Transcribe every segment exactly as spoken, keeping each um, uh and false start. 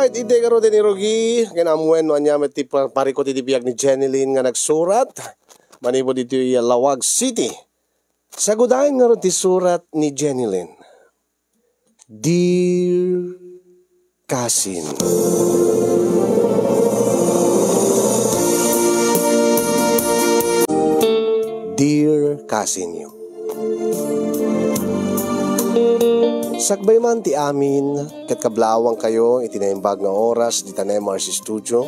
Iti ngaruden, irugi, ken amuen no ania met ti pa-, parikut iti biag ni Jenny Lynn nga nagsurat manipud iti Laoag City. Sagudayen ngarud ti surat ni Jenny Lynn. Dear Cousin. Dear Cousin yo. Sakbay man ti amin, ket kablawangkayo iti naimbag nga oras dita M R C Studio.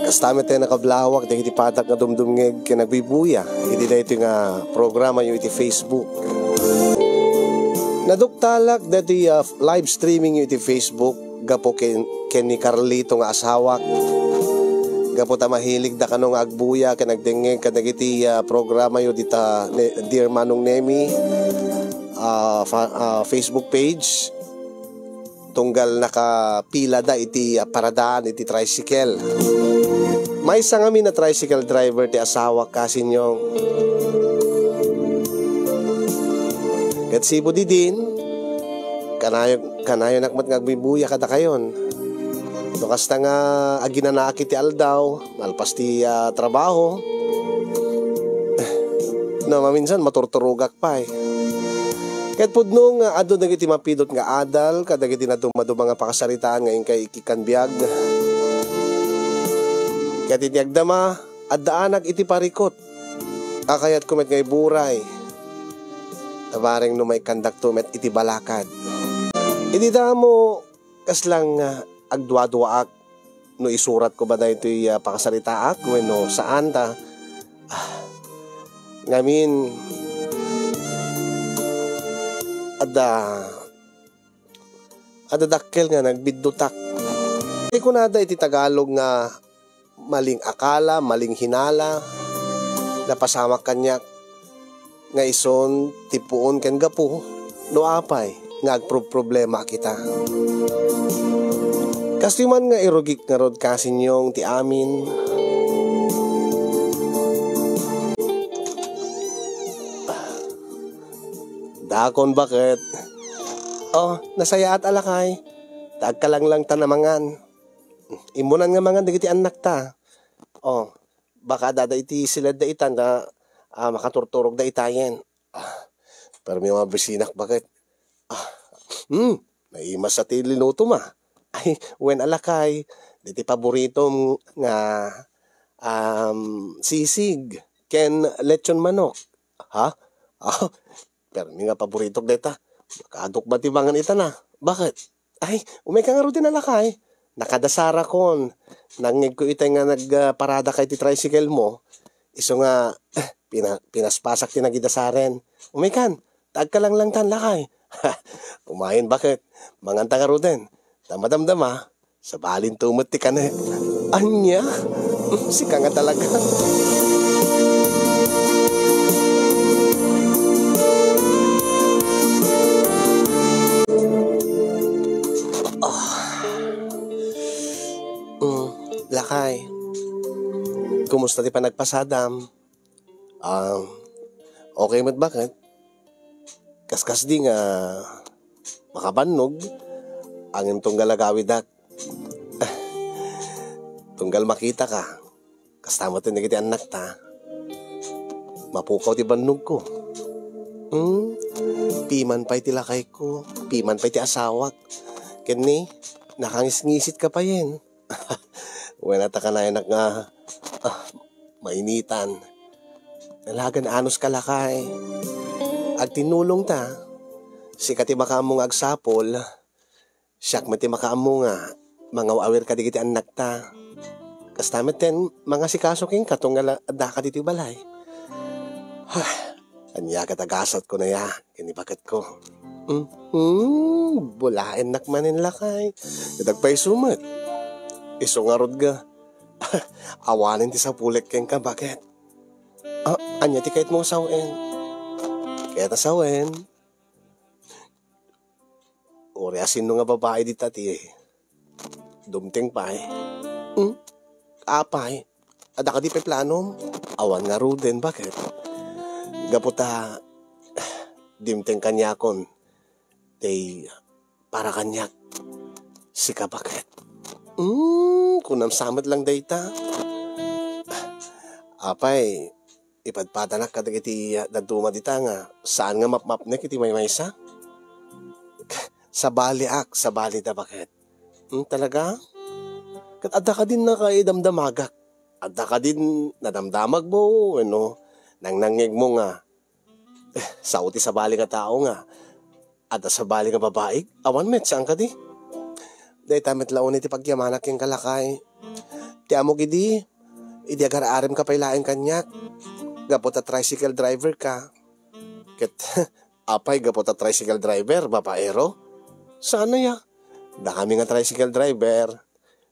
Kasta met ti nakablawak dagiti padak nga dumdumngeg ken nagbibuya iti daytoy nga programayo iti Facebook. Naduktalak daytoy, ah, live streaming yo iti Facebook gapu ken, ken ni Carlito nga asawak. Gapu ta mahilig da kano nga agbuya ken agdengngeg kadagiti, ah, programayo dita, ne-, Dear Manong Nemi, ah, fa-, ah, Facebook page. Tunggal nakapilada iti, ah, paradaan iti tricycle. Maysa ngamin a tricycle driver ti asawak, Cousin Yong. Ket sipud idin, kanayon, kanayonak met nga agbibuya kadakayon. No kasta nga aginanaak iti aldaw, malpas ti, ah, trabaho, no, maminsan maturturogak pay. Ket pudno nga adu dagiti mapidot nga adal kadagiti nadumaduma nga pakasaritaan nga inkay ikkan biag. Ket iti agdama, addaanak iti parikut a kayatko met nga iburay. Bareng no maikkandakto met iti balakad. Idi damo, kasla nga agduaduaak no isuratko ba daytoy, ah, pakasaritaak wenno saan ta, ah, ngamin, adda, adda dakkel nga nagbiddutak. Ti kunada iti Tagalog nga maling akala, maling hinala, napasamak kaniak nga isun ti puon ken gapu no apay nga agproproblema kita. Kastoy man nga irugik ngarud, Cousin Yong, ti amin. Dakon, baket? Oh, nasayaat a lakay. Ta agkalanglangtan a mangan. Immunan nga mangan dagiti annakta. Oh, baka adda iti siledda itan nga, ah, makaturturogda itayen. Ah, permi nga mabisinak, baket? Ah, hmm, naimas a ti linutom, ah. Ay, wen a lakay, diti paboritom nga, um, sisig ken lechon manok. Ha? Ah, permi nga paboritok dayta. Makadukba ti mangan ita na. Baket? Ay, umayka ngaruden a lakay. Nakadasarakon. Nangngegko itay nga nag, ah, parada kay ti tricycle mo. Isu nga, pina-, pinaspasak ti nagidasaren. Umaykan, ta agkalanglangtan lakay. Umayen, baket? Manganta ngaruden. Ta madamdama, sabalinto met ti kanek. Ania? Sika nga talaga. Ah. Mm, lakay. Kumusta ti panagpasadam? Ah, okay met, baket? Kaskasdi nga makabannog, ngem tunggal agawidak. Tunggal makitaka. Kasta met dagiti annakta. Mapukaw ti bannogko. Hmm? Piman pay ti lakayko, piman pay ti asawak. Ken ni, nakangisngisitka payen. Wen, ta kanayanak nga, ah, mainitan. Nalagan anus ka lakay. Agtinnulongta. Sika ti makaammo nga agsapul. Siak met ti makaammo nga mangaw-awir kadagiti annakta. Kasta met ten mangasikaso kenka tunggal addaka ditoy balay. Ania ket agasatko na ya ken ni baketko. Hmm, hmm, bulaennak manen lakay. Ket agpayso met. Isu ngarud nga awanen ti sapulek kenka, baket? Ah, ania ti kayatmo nga sawen? Kayat a sawen? Uray a sinno nga babai dita ti dumteng pay. Hmm? Apay, adda kadi pay planom? Awan ngaruden, baket? Gapu ta, dimteng kaniakon, ti para kaniak. Sika baket. Hmm, kunam sa met lang dayta. Apay, ipadpadanak kadagiti dadduma dita nga saan nga mapmapnek iti maymaysa? Sabaliak, sabali da baket. Hmm, talaga? Ket adda kadin nakaidamdamagak. Adda kadin nadamdamagmo wenno nangnangngegmo nga, eh, sao ti sabali nga tao nga adda sabali nga babaik? Awan met, saan kadi? Dayta met la unay ti pagyamanak kenka, lakay. Ti ammok idi, idi agar-arimka pay laeng kaniak, gapu ta tricycle driver ka. Ket, apay, gapu ta tricycle driver, babaero? Saan aya? Dakami nga tricycle driver,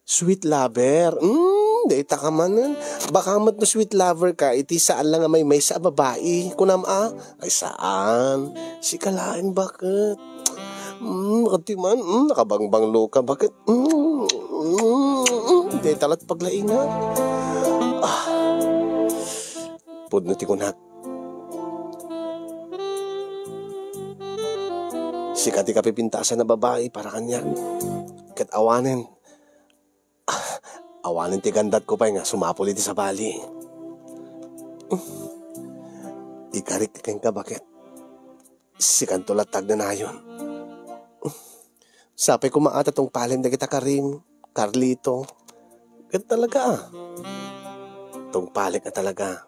sweet lover. Hmm, dayta ka manen. Baka met no sweet lover ka, iti saan lang nga maymaysa a babai. Kunam a? Ay, saan. Sika laeng baket. Hmm, kadi man. Hmm, nakabangbanglo ka baket. Hmm, hmm, hmm, dayta la't paglainga. Ah. Pudno ti kunak. Sika ti kapipintasan a babai para kaniak. Ket awanen, awanen ti gandatko pay nga sumapul iti sabali. Ikarik kenka baket. Sikanto latta agnanayon. Sapay koma a ta tungpalem dagita karim, Carlito. Ket talaga, ah. Tungpalek a talaga.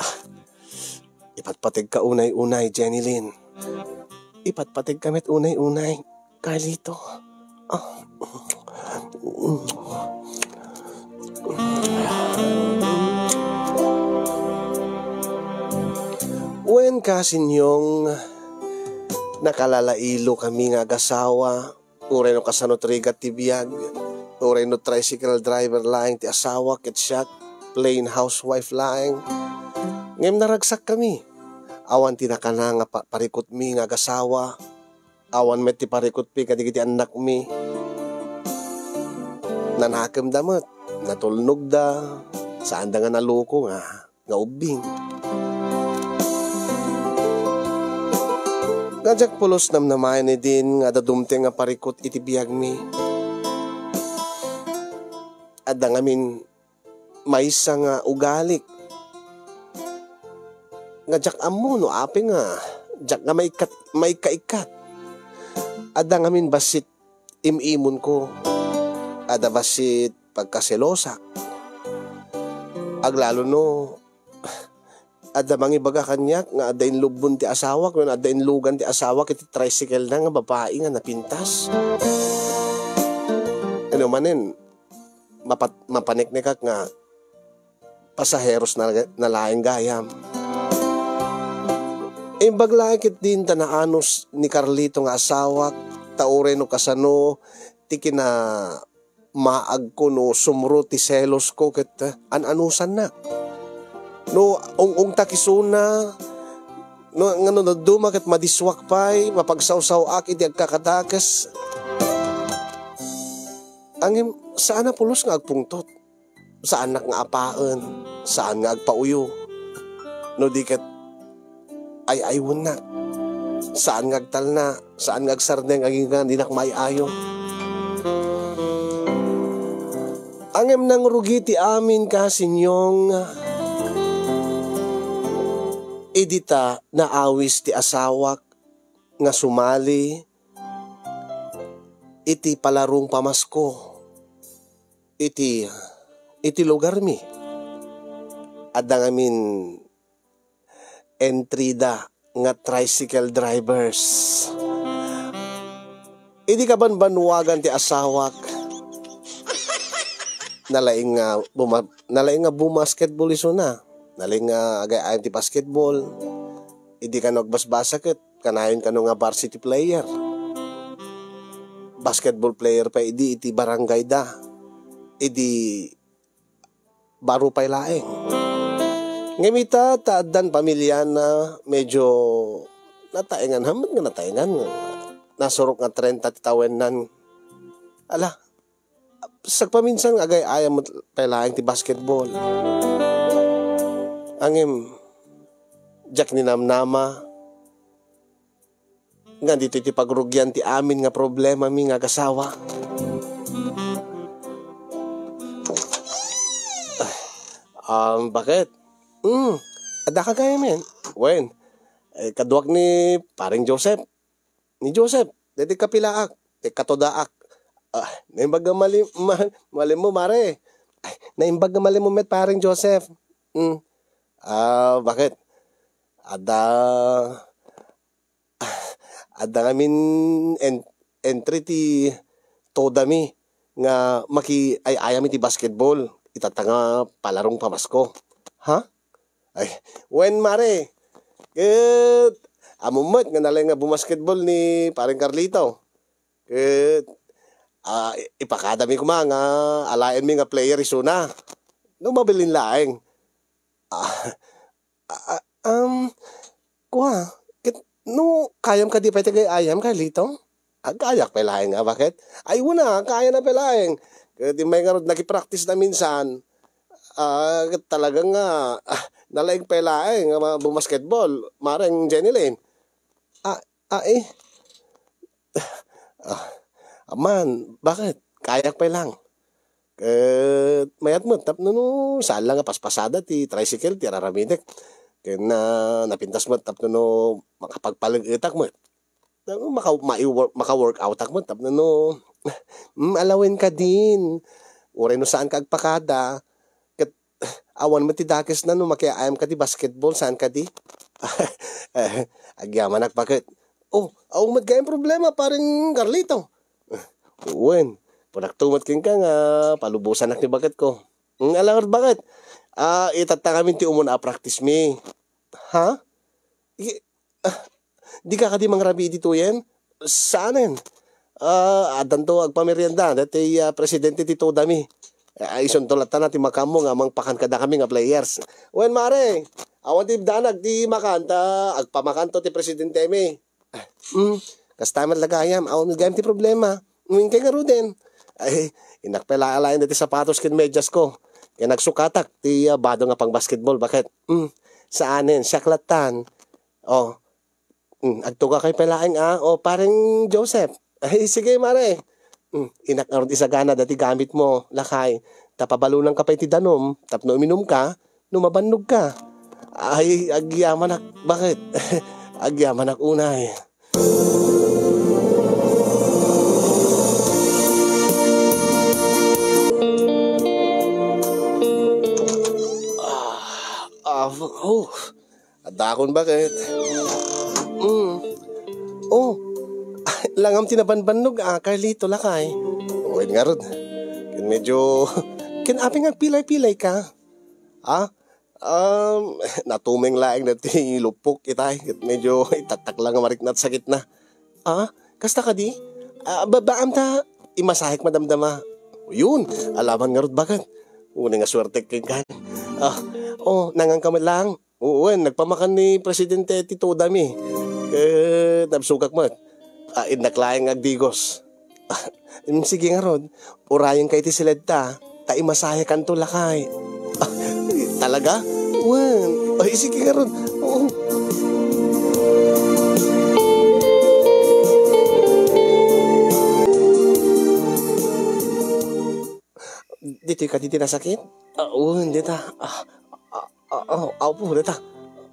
Ah, ipatpategka unay-unay, Jenny Lynn. Ipatpategka met unay-unay, Carlito. Ah. Wen, Kasinyong, nakalalailo kami nga agasawa, uray no kasano ti rigat ti biag, uray no tricycle driver laeng ti asawa ket siak, plain housewife laeng. Ngem naragsakkami. Awan ti nakana nga pa-, parikutmi nga agasawa. Awan met ti parikutmi kadagiti annakmi. Nanakemda met, natulnogda, saanda nga naloko nga, nga ubbing. Nga diak pulos namnamaen idin nga adda dumteng nga parikut iti biagmi. Adda ngamin maysa nga ugalik nga diak ammo no apay nga diak nga maikkat-, maikkaikkat. Adda ngamin bassit im-imonko. Adda bassit pagkaselosak. Aglalo no adda mangibaga kaniak nga adda inlubbon ti asawak wenno adda inlugan ti asawak iti tricycle na nga babai nga napintas. Ano manen, mapat-, mapaneknekak nga pasaheros na, na laeng gayam. Imbag laeng ket din ta naanus ni Carlito nga asawak, ta uray no kasano ti kinamaagko no sumro ti selosko ket, eh, an-anusannak. No ung-ungtak isuna, no, nga no dadduma ket madissuak pay, mapagsawsaw-ak iti agkakadakes. Ngem saan a pulos nga agpungtot. Saannak nga apaen, saan nga agpauyo. No di ket ay-aywennak, saan nga agtalna, saan nga agsardeng agingga dinak maay-ayo. Ngem nangrugi ti amin, Kasinyong, idi ta naawis ti asawak nga sumali iti palarong pamasko iti, iti lugarmi. Adda ngamin entry da nga tricycle drivers. Idi kabanbanwagan ti asawak, nalaing nga buma-, nalaing nga bumasketball isuna. Nalaing nga agay-ayam ti basketball. Idi kano agbasbasa ket kanayon kano nga varsity player. Basketball player pay idi iti barangay da. Idi baro pay laeng. Ngem ita, ta addan pamiliana, medyo nataengan, hamet nga nataengan. Nasurok nga trenta ti tawennan. Ala, sagpaminsan nga agay-ayam met pay laeng ti basketball. Ngem, diak ninamnama nga ditoy ti pagrugian ti amin nga problemami nga agasawa. Um, bakit? Hmm, adda ka gayamen? Wen, eh, kaduak ni Paring Joseph. Ni Joseph, daytoy kapilaak, ti katudaak. Ah, naimbag nga mali-, ma-, malimmo, mare. Ay, naimbag nga malimmo met, Paring Joseph. Hmm. Ah, bakit? Adda, adda ngamin en-, entry ti todami nga makiay-ayam iti basketball. Itatta nga palarong pamasko. Ha? Ay, wen, mare. Ket ammom met nga nalaing nga bumasketball ni Paring Carlito. Ket, ah, i-, ipakadami koma nga alaenmi nga player isuna. No mabilin laeng. Ah, ah, ah, um, kua, ket no kayam kadi pay ti agay-ayam, Carlito? Agkayak pay laeng a, bakit? Ay, una, kayana pay laeng. Ket immay ngarud, nakipractice na minsan. Ah, ket talaga nga, ah, nalaing pay laeng nga ma-, bumasketball, Mareng Jenny Lane. Ah, ah, eh. Ah, aman, bakit? Kayak pay lang. Ket mayat met tapno no saan lang nga paspasada ti tricycle ti ar-aramidek. Ken, ah, napintas met tapno no makapagpaleg-etak met. Maka-, mai-wor-, maka-workoutak met tapno no, mm, alawen ka din. Uray no saan ka agpakada, ket awan met ti dakesna no makiaayam ka ti basketball, saan ka di? Eh, agyamanak, bakit? Oh, awan met gayam problema, Paring Carlito. Wen, kunakto met kenka nga palubosanak ni baketko. Mm, ala ngarud, bakit? Ah, itatta ngamin ti umuna a practice mi. Ha? I-, ah, dika kadi mangrabii ditoyen? Saanen? Ah, addanto agpamerienda daytoy, ah, presidente ti todami. Ah, isunto latta ti makaammo nga mangpakan kadakami nga players. Wen, mare, awan ti danag ti makan ta agpamakanto ti presidentemi. Hmm, kasta met la gayam, awan gayam ti problema. Wen kay ngaruden. Ay, innak pay la alaen daytoy sapatos ken mediasko. Ken agsukatak ti, ah, bado nga pangbasketball, bakit? Hmm, saanen, siak lattan. Oh, hmm, agtugakay pay laeng, ah. Oh, Pareng Joseph. Ay, sige, mare. Hmm, innak ngarud isagana daytoy gamitmo, lakay. Ta pabalonanka pay ti danum, tapno uminumka, no mabannogka. Ay, agyamanak, bakit? Agyamanak unay. Ah, ah, oh. Adakon, bakit? Mm. Oh, langam ti nabanbannog, ah, Carlito, lakay. Wen ngarud. Ken medyo, ken apay nga agpilay-pilay ka? Ha? Um, natumeng laeng daytoy luppok itay. Ket medyo itattak lang nga mariknat sakitna. Ah, kasta kadi? Ah, babaam ta imasahek madamdama. Yun, alaman ngarud, bakit? Unay nga suertek kenka. Ah, oh, nangan ka met lang. Wen, nagpamakan ni presidente ti todami. Ket nabsogak met. Ah, innak laeng nga agdigos. Ah, mm, sige ngarud, urayenka iti siled ta, ta imasahekanto, lakay. Ah, talaga? Wen. Ay, sige ngarud. Oo. Ditoy kadi ti nasakit? Ah, wen, dita. Ah, ah, ah, ah, apo, dita.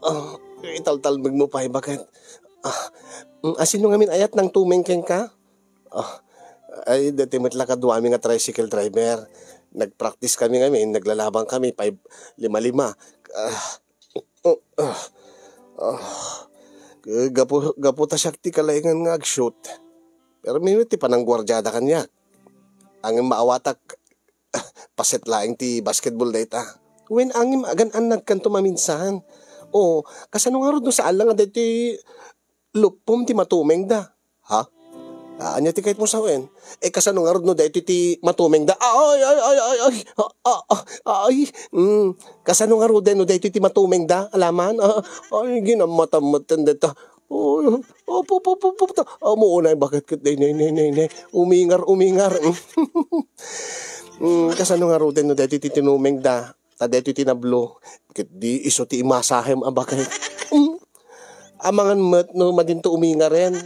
Ah, italtalmegmo pay, bakit? Ah, mm, asino ngamin ayat nangtumeng kenka? Ah, ay, daytoy met la kaduami nga tricycle driver. Nagpractice kami ngamin, naglalabang kami, five, lima-lima. Ah, oh, ah, ah. Gapu, gapu ta siak ti kalaingan nga ag-shoot. Pero mayat ti panangguardiada kaniak. Ngem maawatak, paset laeng ti basketball dayta. Wen, ngem agan-annadkanto maminsan. O, kasano ngarud no saan la nga daytoy luppom ti matumengda? Ha? Ah, ania ti kayatmo sawen? Eh, kasano ngarud no daytoy ti matumengda? Ay, ay, ay, ay, ay, ah, ah, ah, ay, mm, kasano ngaruden no daytoy ti matumengda? Alaman? Ah, ay, ginammatammet dayta. Oh, opo, opo, opo, opo. Amo, unay, bakit ket, nay, nay, nay, nay, nay. Umingar, umingar. Mm, kasano ngaruden no daytoy ti tinumengda? Ta daytoy ti nablo. Ket di isu ti imasahem a bakit? Mm. Amangan met no madinto umingaren.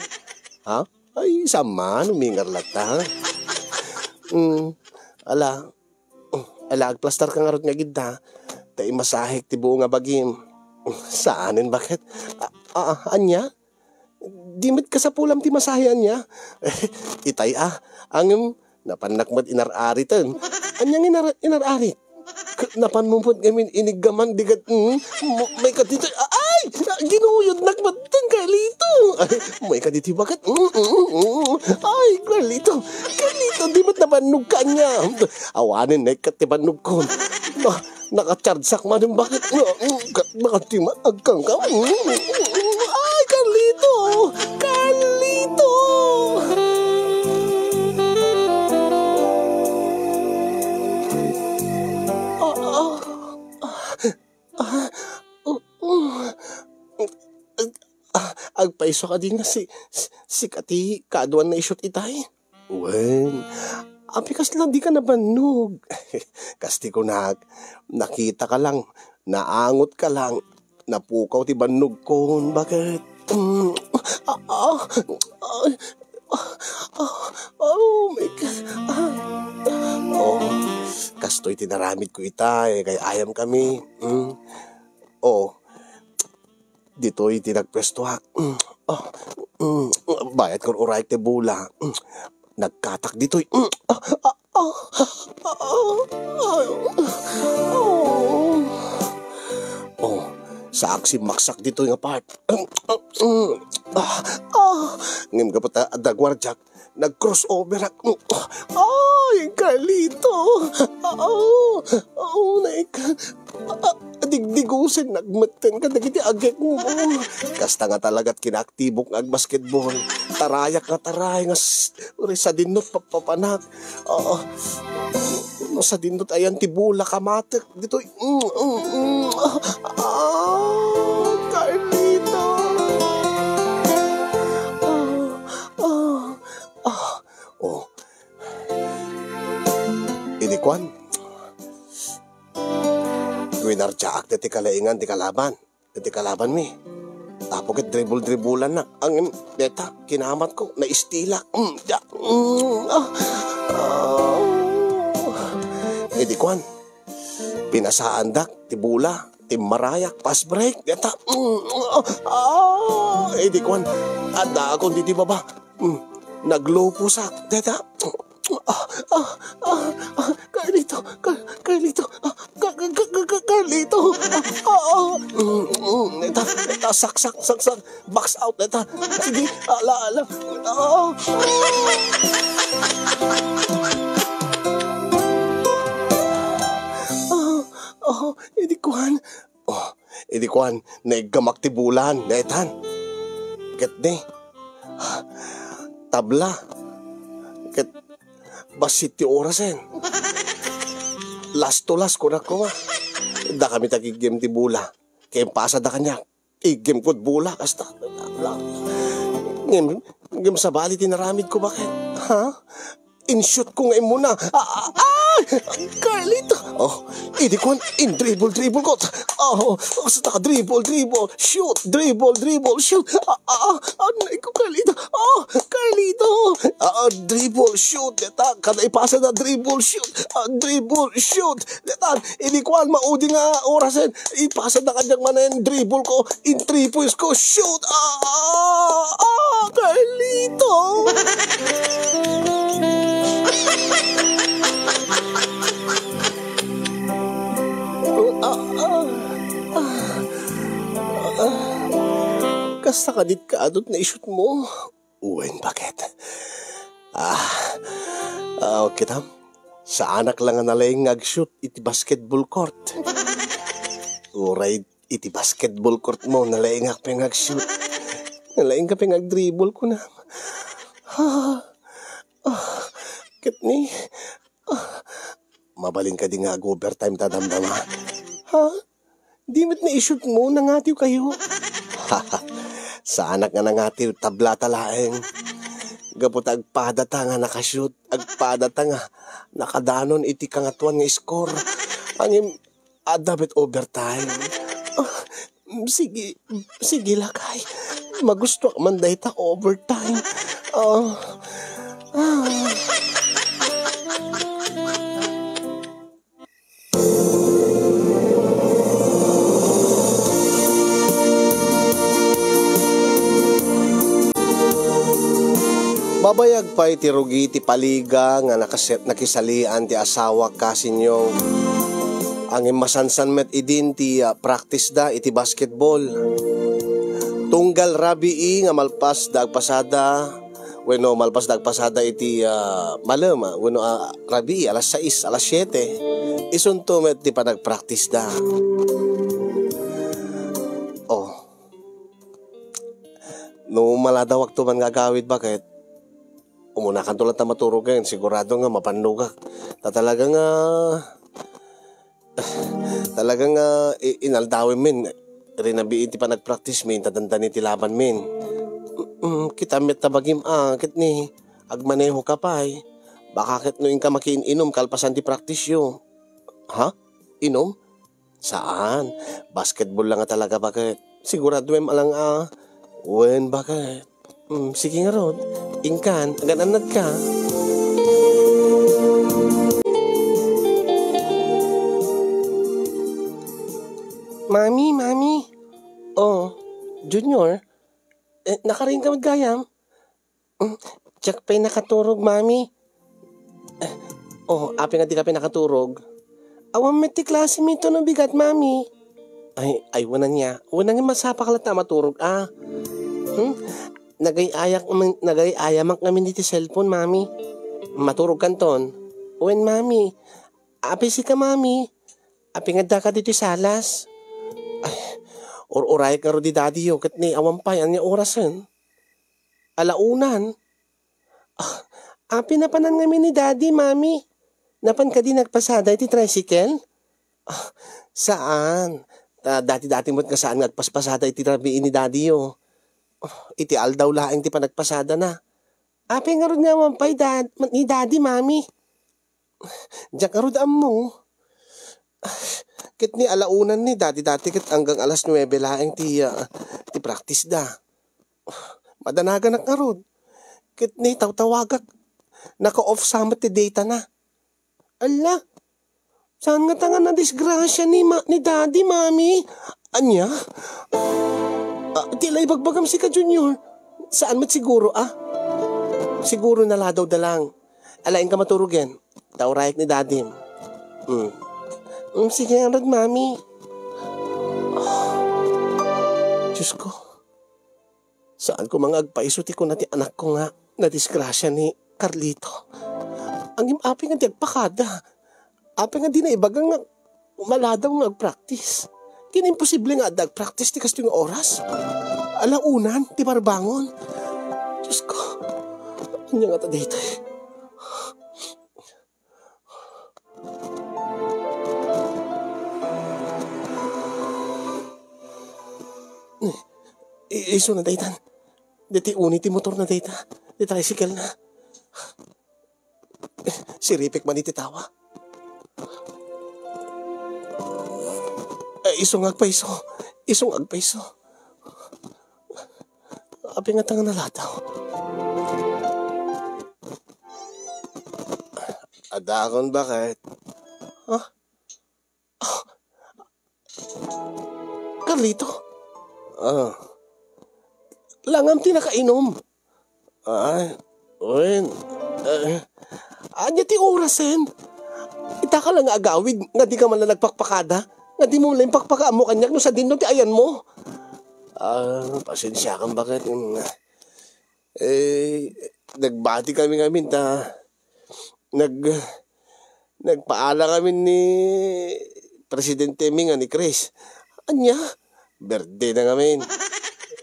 Ha? Ay, saan man, umingar latta, ha? Mm. Ala, ala, agplastar ka ngarud nga gidda. ta imasahek ti buo nga bagim. Saanen, baket? A, a, ania? Di met kasapulam ti masahe ania? Itay a, ngem napannak met inar-ariten. Ania nga inar-, inar-arit? K-, napanmo met ngamin iniggaman digat, mm, mo-, may kadito, a-, ay! Ginuyodnak met ten, Carlito! Ay, may kadito, baket? Mm, mm, mm. Ay, Carlito! Carlito, di met nabannog ka ania? Awanen, naikkat ti bannogkon. Ah, Naka-chargeak manen, baket? Nga, nga, nga, nga, agkang ka. Ay, Carlito! Carlito! Ah, ah, ah, ah, uh, uh. Ah, agpayso kadi nga si, si, sika ti kaduan nga i-shoot itay? Wen, apay kasla dika nabannog? Kas ti kunak, nakitaka lang, naangotka lang, napukaw ti bannogkon, baket? Mm, ah, ah, ah, ah, ah, oh my God. Ah, oh, kastoy ti naramidko itay, kay ayam kami. Mm. Oh, Ditoy ti nagpuestoak. Mm. Ah, mm. Bayat kon urayek ti bola. Mm. Nagkatak ditoy. Mm. Ah, ah, ah, ah, ah, ah. Oh. Oh, saak simmaksak ditoy nga part. Mm, mm, mm. Ah, ah. Ngem gapu ta adda guardiak, nag-crossover ak. Ay, Carlito! Oo, oo, naik-, ah, digdigusen nagmetten kadagiti agekmo. Kasta nga talagat kinaaktibok nga agbasketball. Tarayak nga taray nga s-, uri sadinnot papapanak. Oo. No sadinnot ayan ti bola kamatek. Ditoy, mm, mm, mm. Ah, ah, Carlito. Ah, ah, ah. Oh. Idi kuan, winardiaak dati kalaingan ti kalaban. Iti kalabanmi. Apo ket dribble-dribbleannak. Ang, deta, kinamatko, naistilak. Mm, da, mm, ah, ah. Iti kuan, pinasaandak ti bola, timmarayak, pass break, deta. Mm, ah, ah. Iti kuan, addaakon diti baba. Mm, nagluposak, deta. Ah, ah, ah, ah, Carlito, Car-, Carlito, ah, Car-, Car-, Car-, Car-, Carlito. Ah, ah, ah. Mm, mm, neta, neta, saksak, saksak. Box out, neta. Sige, ala, ala. Ah, ah, ah, idi kuan. Oh, idi kuan, naiggamak ti bola, netan. Ket ni, tabla. Ket bassit ti orasen. Last to last, kunak koma. Dakami ti agiggem ti bola. Ket impasada kaniak. Iggem kod bola, kasta. Ngem, ngem sabali ti naramidko, baket? Ha? In-shoot ko nga immuna. Ah, ah, ay! Carlito! Oh, idi kuan, in-dribble-dribble ko. Oh, basta dribble, dribble, shoot, dribble, dribble, shoot. Ah, ah, ah, anay ko, Carlito. Oh, Carlito! Ah, ah, dribble, shoot, deta, kada ipasa na dribble, shoot. Ah, dribble, shoot. Deta, idi kuan, maudi nga orasen. Ipasa na kaniak manen, dribble ko. In three points ko, shoot! Ah, ah, ah, Carlito! Ah, ah, ah, ah. Kasta kadit kaadut nga i-shoot mo? Wen, baket? Ah, ah, kitam? Saanak lang nga nalaing nga ag-shoot iti basketball court. Uray iti basketball court mo, nalaingak pay nga ag-shoot. Nalaingka pay nga ag-dribble, kunam. Ah, ah, ket ni, ah, mabalin kadi nga ag-overtime ta damdama? Ha? Di met na-shoot mo, nangatiw kayo. Saanak nga nangatiw, tabla ta laeng. Gapu ta agpada ta nga naka-shoot, agpada ta nga nakadanon iti kangatoan nga score. Ngem, adda met overtime. Ah, sige, sige, lakay. Magustuak man dayta overtime. Ah, ah. Bayag pay ti rugi ti paliga nga nakase-, nakisalian ti asawak, Kasinyong. Ngem masansan met idin ti, ah, practice da iti basketball. Tunggal rabii nga malpas da agpasada, wenno malpas da agpasada iti, ah, malem, ah, wenno, ah, rabii, alas sais, alas siete, isunto met ti panagpractice da. Oh. No maladawakto man nga agawid, baket, umunakanto latta maturogen, sigurado nga mabannogak. Ta talaga nga, talaga nga i-, inaldawem men, rinabii ti panagpractice men, ta dandani ti laban men. Mm, kita met ta bagim a, ket ni, agmaneho ka pay. Baka ket no inka makiin-inom kalpasan ti practice yo. Ha? Inom? Saan. Basketball lang nga talaga, baket. Siguraduem a lang a. Wen, baket. Mm, sige ngarud. Inkan, agan-annad ka. Mami, mami. Oh, Junior. Eh, nakaring ka met gayam? Mm, diak pay nakaturog, Mami. Eh, oh, apay nga dika pay nakaturog? Awan met ti klase mi to no bigat, Mami. Ay, ay, wen ania. Wen ania, masapaka latta a maturog, ah. Hmm? Nagay-ayak, nagay-ayamak ngamin iti cellphone, Mami. Maturog kanton. Wen, Mami. Apay sika, Mami? Apay nga addaka ditoy salas? Ay, ur-urayek ngarud ni Daddy yo, ket ni awan pay, ania orasen? Alaunan. Ah, apay napanan ngamin ni Daddy, Mami? Napan kadi nagpasada iti tricycle? Ah, saan. Ta dati-dati met nga saan nga agpaspasada iti rabii ni Daddy yo. Ah, iti aldaw laeng ti panagpasadana. Apay ngarud nga awan pay dad-, ni Daddy, Mami? Diak ngarud ammo. Ket ni alaunan ni dati-dati ket anggang alas nuebe laeng ti, ah, ti practice da. Madanaganak ngarud. Ket ni tawtawagak. Naka-off sa met ti data na. Ala, saan ngata nga nadisgrasia ni ma-, ni Daddy, Mami? Ania? Ah, ti la ibagbagam sika, Junior. Saan met siguro, ah? Siguro naladaw da lang. Ala, inka maturogen. Ta urayek ni Dadim. Hmm. Hmm, sige ngarud, Mami. Diyos ko. Saan ko nga agpaiso ti kuna ti anakko nga nadisgrasia ni Carlito? Ngem apay nga di agpakada? Apay nga di naibaga nga maladaw nga agpractice? Ket imposible nga adda agpractice ti kastoy nga oras. Alaunan ti parbangon. Diyos ko, ania ngata daytoy? I-, isu na daytan. Daytoy uni ti motor na dayta. Ti tricycle na. Siripik man iti tawa. Eh, isu nga agpaiso. Isu nga agpaiso. Apay ngata nga naladaw? Adakon, baket? Ha? Carlito? Ah. Langam ti nakainom. Ay, wen. Eh, ania ti orasen? Ita ka lang nga agawid nga di ka man lang nagpakpakada, nga di mo lang pakpakaammo kaniak no sadino ti ayanmo. Ah, pasensiakan, baket. Mm. Eh, nagbati kami ngamin ta nag-, nagpaala ngamin ni presidente mi nga ni Chris. Ania? Birthday na ngamin.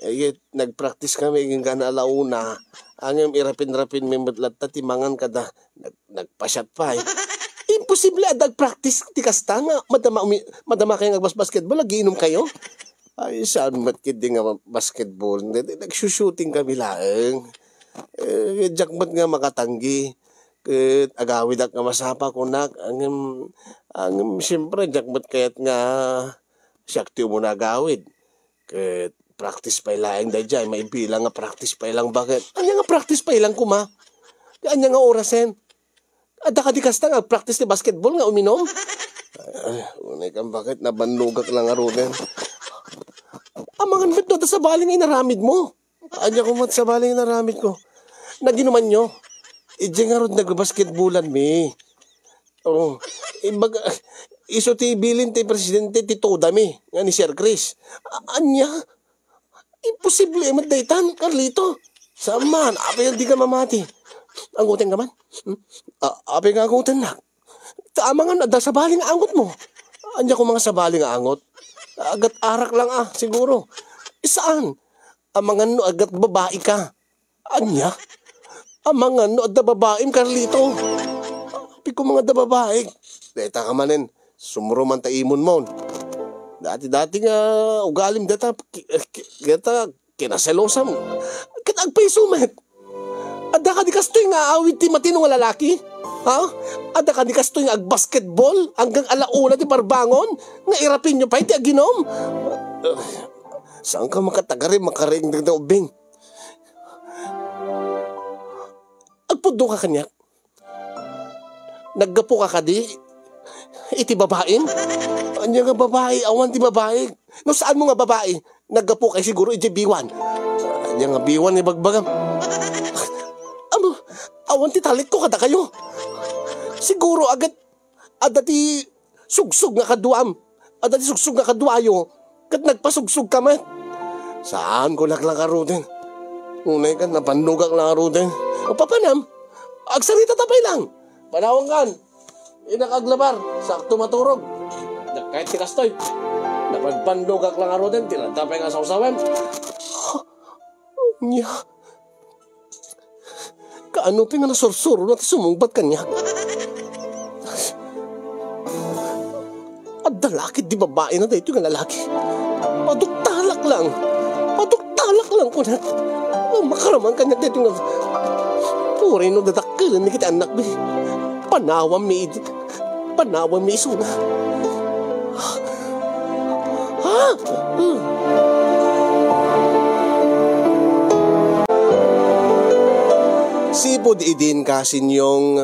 Eh, nagpractice kami, inggana ala una. Ngem irapin-rapin mi met latta ti mangan kada nag-, nagpasiat pay. Imposible a nagpractice ti kasta nga madama umi-, madama kayo nga agbas-, basketball, agiinom kayo? Ay, saan met ketdi nga basketball? Nag-, nagsushooting kami laeng. Eh, diak met nga makatanggi. Ket agawidak nga masapa, kunak. Ngem, ngem, siyempre, diak met kayat nga siak ti umuna agawid. Ket practice pay laeng daydiay, maibilang nga practice pay lang, baket. Ania nga practice pay lang koma? Ania nga orasen? Adda kadi kasta nga agpractice ti basketball nga uminom? Ay, unay kan, baket, nabannogak lang ngaruden. Amangan met no adda sabali nga inaramidmo. Ania koma ti sabali nga inaramidko? Naginumanyo. Idiay ngarud nagbabasketballanmi. Oh, imbag-, isu ti bilin ti presidente ti todami nga ni Sir Chris. A-, ania? Imposible met daytan, Carlito. Saan man, apay a dika mamati. Angotenka man? Hmm? A-, apay nga angotennak? Ta amangan no adda sabali nga angotmo. Ania koma nga sabali nga angot? Agat arak lang a, siguro. Saan? Amangan no agat babaika. Ania? Amangan no adda babaim, Carlito. Apay koma nga adda babaik. Dayta ka manen, sumro man ta imonmon. Dati-dati nga ugalim dayta, ki-, ki-, dayta kinaselosam. Ket agpayso met. Adda kadi kastoy nga awid ti matino nga lalaki? Ha? Adda kadi kastoy nga agbasketball hanggang ala una ti parbangon nga irapinyo pay ti aginom? Saan ka makatagari, makaring dagda ubbing? Agpudno ka kaniak. Naggapu ka kadi iti babaim? Ania nga babai? Awan ti babai. No saan mo nga babai, naggapu kay siguro iti biwan. Ania nga biwan ni bagbagam? Amo, awan ti talikko kadakayo. Siguro agat adda ti sugsog nga kaduam. Adda ti sugsog nga kaduayo, ket nagpasugsog ka met. Saan ko laklak a ruten. Unay ket napannogak lang a ruten. O papanam, agsarita ta pay lang. Panawankan, inak aglabar, sakto maturog. Nagkayat ti kastoy. Napagpannogak lang a ruten, ti ranta pay nga sawsawem. Nia, kaano pay nga nasursurona ti sumungbat kaniak? Adda la ketdi babaina daytoy nga lalaki. Paduktalak lang. Paduktalak lang, kunak. Makaraman kaniak daytoy nga uray no dadakkelenmi ket annakmi. Panawanmi idi. Panawanmi isuna. Ha? Hmm. Sipud idin, Kasinyong,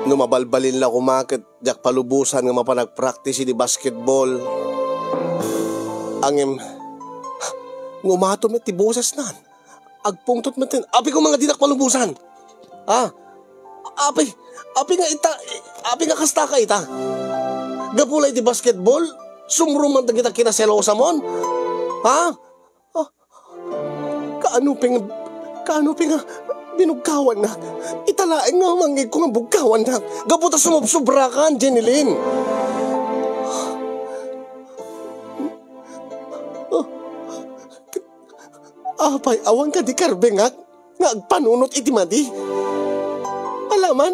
no mabalbalin la koma ket diak palubosan nga mapan agpraktis iti basketball. Ngem, nga umato met ti bosesna. Agpungtot met ken, apay koma nga dinak palubosan? Ha? Apay, apay nga ita, apay nga kasta ka ita? Gapu la iti basketball, sumro man dagita kinaselosamon? Ha? Ah, kaano pay nga, kaano pay nga binugkawannak? Ita laeng nga mangngegko nga bugkawannak. Gapu ta sumobsobra ka, Jenny Lynn. Ah, Apay, awan kadi karbengak nga agpanunot iti madi? Alaman?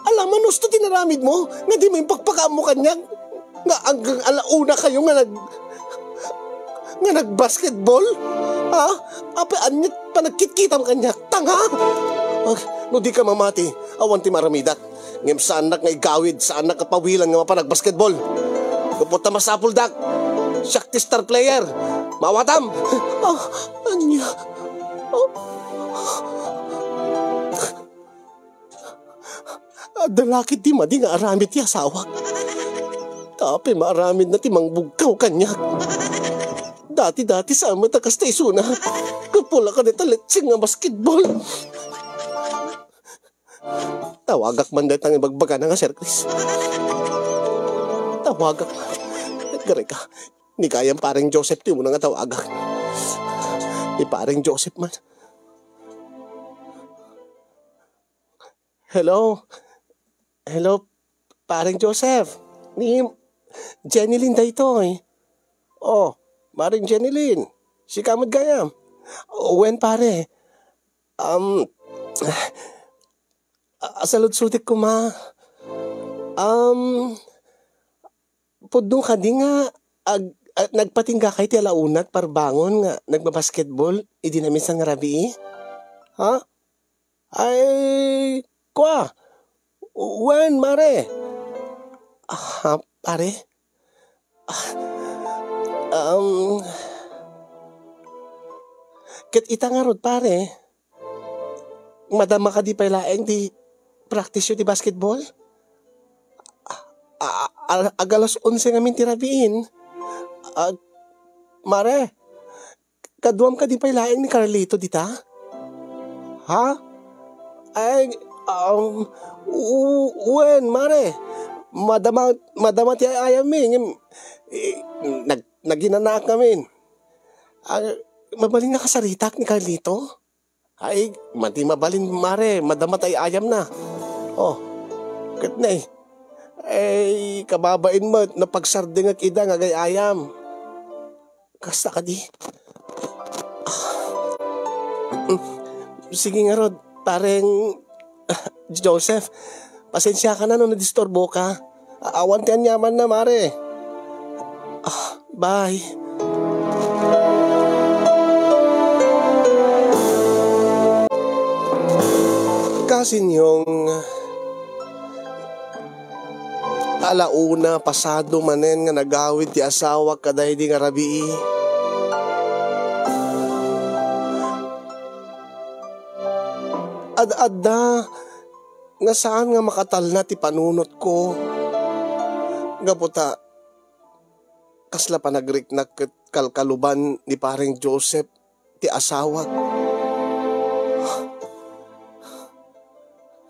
Alaman, husto ti naramidmo nga dimo impakpakaammo kaniak nga hanggang ala una kayo nga nag-, nga nagbasketball? Ha? Apay, aniat panagkitkitam kaniak? Tanga! Ag-, no di ka mamati, awan ti maramidak. Ngem saannak nga igawid, saannak nga pawilan nga mapan agbasketball. Gapu ta masapuldak. Siak ti star player. Maawatam. Ah, ania? Ah. Adda la ketdi madi nga aramid ti asawak. Tapno maaramidna ti mangbugkaw kaniak. Dati-dati sa met a kasta isuna. Gapu la kadayta letseng nga basketball. Tawagak man dayta nga ibagbagana nga Sir Chris. Tawagak man. Gray ka. Ni gayam Pareng Joseph ti umuna nga tawagak. Ni Pareng Joseph man. Hello? Hello, Pareng Joseph? Ni Jenny Lynn daytoy. Oh, Pareng Jenny Lynn. Sika met gayam? Wen, pare. Um, a-, asaludsodik koma. Um, pudno kadi nga ag-, a-, nagpatingga kay ti alaunat parbangon nga nagbabasketball idi naminsan nga rabii? Ha? Ay, kua. Wen, mare. Ah, pare? Ah, um, ket ita ngarud, pare, madama kadi pay laeng ti practice yo ti basketball? A-, a-, a-, ag alas onse ngamin ti rabiin. Ah, mare, Kaduam kadi pay laeng ni Carlito dita? Ha? Ay, um, u-, wen, mare. Madama, madama ti ay-ayammi, ngem, eh, nag-, naginanaak ngamin. Ah, mabalin nga kasaritak ni Carlito? Ay, madi mabalin, mare. Madama ti ay-ayamna. Oh, ket ne. Ay, kababain met, napagsardengek ida nga agay-ayam. Kasta kadi? Sige ngarud, Pareng Joseph, pasensiakan no nadisturboka. A-, awan ti aniamanna, mare. Ah, bye. Kasinyong, ala una pasado manen nga nagawid ti asawak kadaydi nga rabii. Ad-adda nga saan nga makatalna ti panunotko. Gapu ta, kasla panagriknak ket kalkaluban ni Pareng Joseph ti asawak.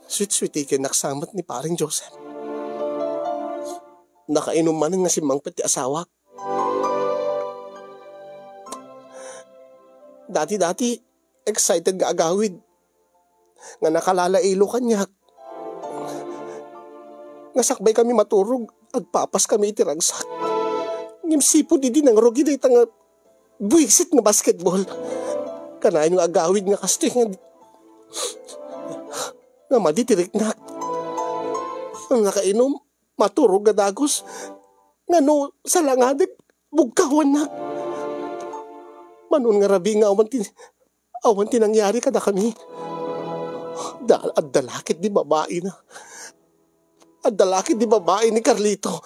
Sweet-sweetikennak sa met ni Pareng Joseph. Nakainum manen nga simmangpet ti asawak. Dati-dati, excited nga agawid nga nakalalailo kaniak. Nga sakbay kami maturog, agpapas kami iti ragsak. Ngem sipud idi nangrugi dayta nga buisit nga basketball, kanayon nga agawid nga kastoy nga, nga madi ti riknak. Nakainum, maturog nga dagus. Ngano, salangadek, bugkawannak. Manon nga rabii nga awan ti, awan ti nangyari kadakami. Da-, adda la ketdi babaina. Adda la ketdi babai ni Carlito.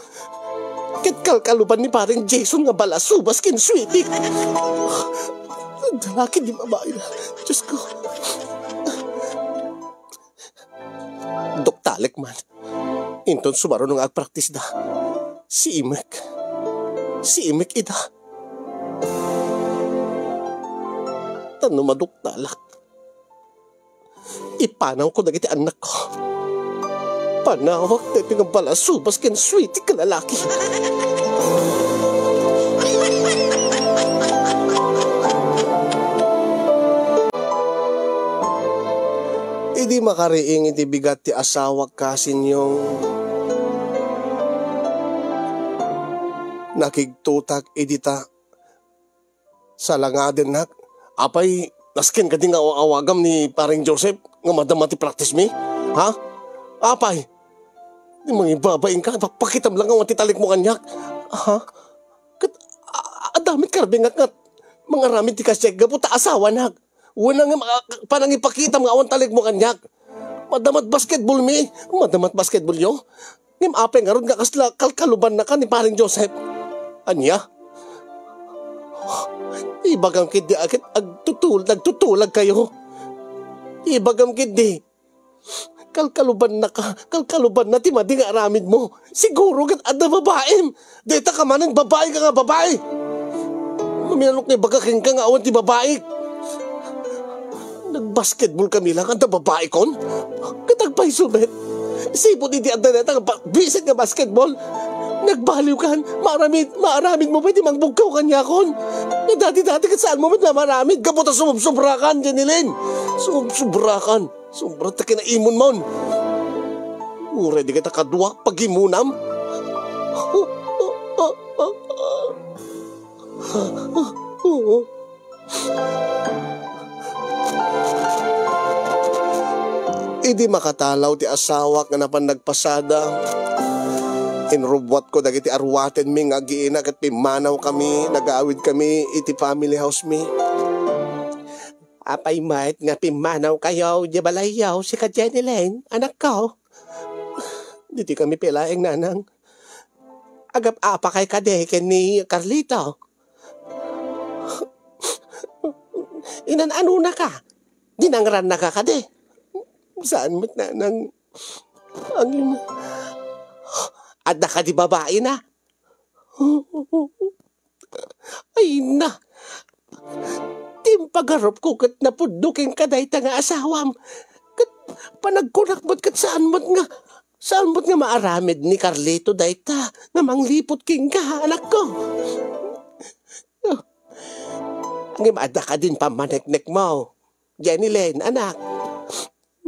Ket kalkaluban ni Pareng Jason nga balasubas ken Sweetie. Adda la ketdi babaina. Diyos ko. Duktalek man. Inton sumaruno nga agpraktisda, siimek. Siimek ida. Tapno maduktalak, ipanawko dagiti annakko. Panawak daytoy nga balasubas ken Sweetie nga lalaki. Idi makariing iti bigat ti asawak, kasinyong, nakigtotak idi ta salangadennak. Apay, nasken kadi nga aw-awagam ni Pareng Joseph nga madama ti practice mi? Ha? Apay, di mangibabain ka, ipapakitam lang nga awan ti talek mo kaniak. Ha? Ket, a-, adda met karbengak nga mangaramid ti kasiak gapu ta asawanak. Wen nga ma-, panangipakitam nga awan talek mo kaniak. Madamat basketball mi. Madamat basketball yo. Ngem apay ngarud nga kasla kalkalubannaka ni Pareng Joseph? Ania? Ibagam ketdi a ket agtutul-, nagtutulagkayo. Ibagam ketdi. Kalkalubannaka, kalkalubanna ti madi nga aramidmo. Siguro ket adda babaim. Dayta ka manen, babaika nga babai. Maminanok nga ibaga kenka nga awan ti babaik. Nagbasketball kami lang, adda babaikon? Ket agpayso met. Sipud idi adda dayta nga ba-, bisit nga basketball, nagbaliwkan, maaramid, maaramidmo pay ti mangbugkaw kaniakon. Nga dati-dati ket saanmo met nga maaramid, gapu ta sumubsubrakan, Jenny Lynn. Sumubsubrakan. Sobra ta kinaimonmon. Uray dagita kadua, pagimonam. Idi makatalaw ti asawak nga napan nagpasada, inrubbuatko dagiti aruatenmi nga agina ket pimmanawkami, nagawidkami iti family housemi. Apay met nga pimmanawkayo idiay balayyo, sika Jenny Lynn, anakko? Ditoy kami pay laeng, nanang. Agap-apakay kadi ken ni Carlito? Inan-anonaka? Dinangrannaka kadi? Saan met, nanang. Ang ina. Adda kadi babaina? Ay na. Ti impagarupko ket napudno kenka dayta nga asawam. Ket panagkunak met ket saan met nga, saan met nga maaramid ni Carlito dayta nga mangliput kenka, anakko. Ngem adda kadin pammaneknekmo, Jenny Lynn, anak.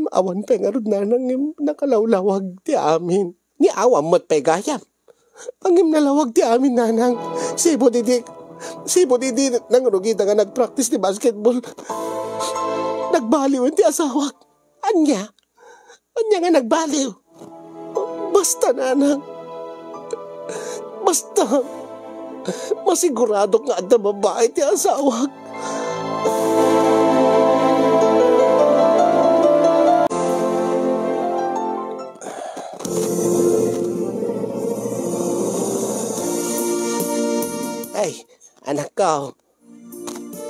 Awan pay ngarud, nanang, ngem nakalawlawag ti amin. Ni awan met pay gayam. Ngem nalawag ti amin, nanang. Sipud idi, sipud idi nangrugita nga nagpractice ti basketball, nagbaliwen ti asawak. Ania? Ania nga nagbaliw? Basta, nanang. Basta, masiguradok nga adda babae ti asawak. Ay, anakko,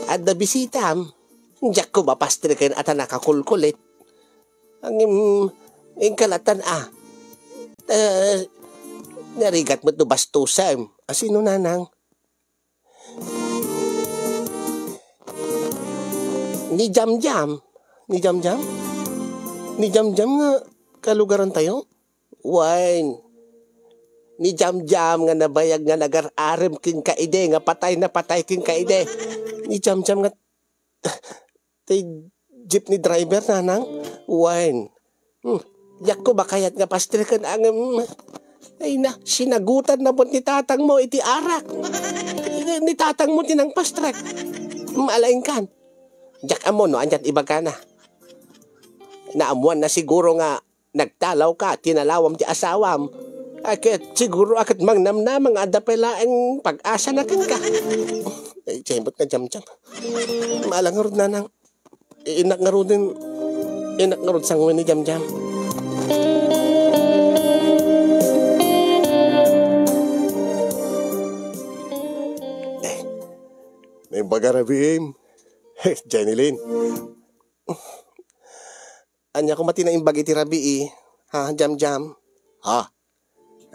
adda bisitam. Diakko mapastreken a ta nakakulkulit. Ngem, inkalatan a. Eh, narigat met no bastusem. A, sino, nanang? Ni Jamjam. Ni Jamjam? Ni Jamjam nga kalugarantayo? Wen, ni Jamjam nga nabayag nga nagar-arem kenka idi, nga patay na patay kenka idi. Ni Jamjam nga ti jeepney driver, nanang? Wen. Hmm. Diakko makayat nga pastreken, ngem, ay na, sinagutan na met ni tatangmo iti arak. Ni, ni tatangmo ti nangpastrek. Hmm, alaingkan. Diak ammo no ania ti ibagana. Naammoanna siguro nga nagtalawka, tinalawam ti asawam. A ket siguro a ket mangnamnama nga adda pay laeng pag-asana kenka. Ay, simbot nga Jamjam. Ala ngarud, nanang. Innak ngaruden, innak ngarud sangoen ni Jamjam. Eh, naimbag a rabiim. Jenny Lynn. Ania koma ti naimbag iti rabii, ha, Jamjam? Ha?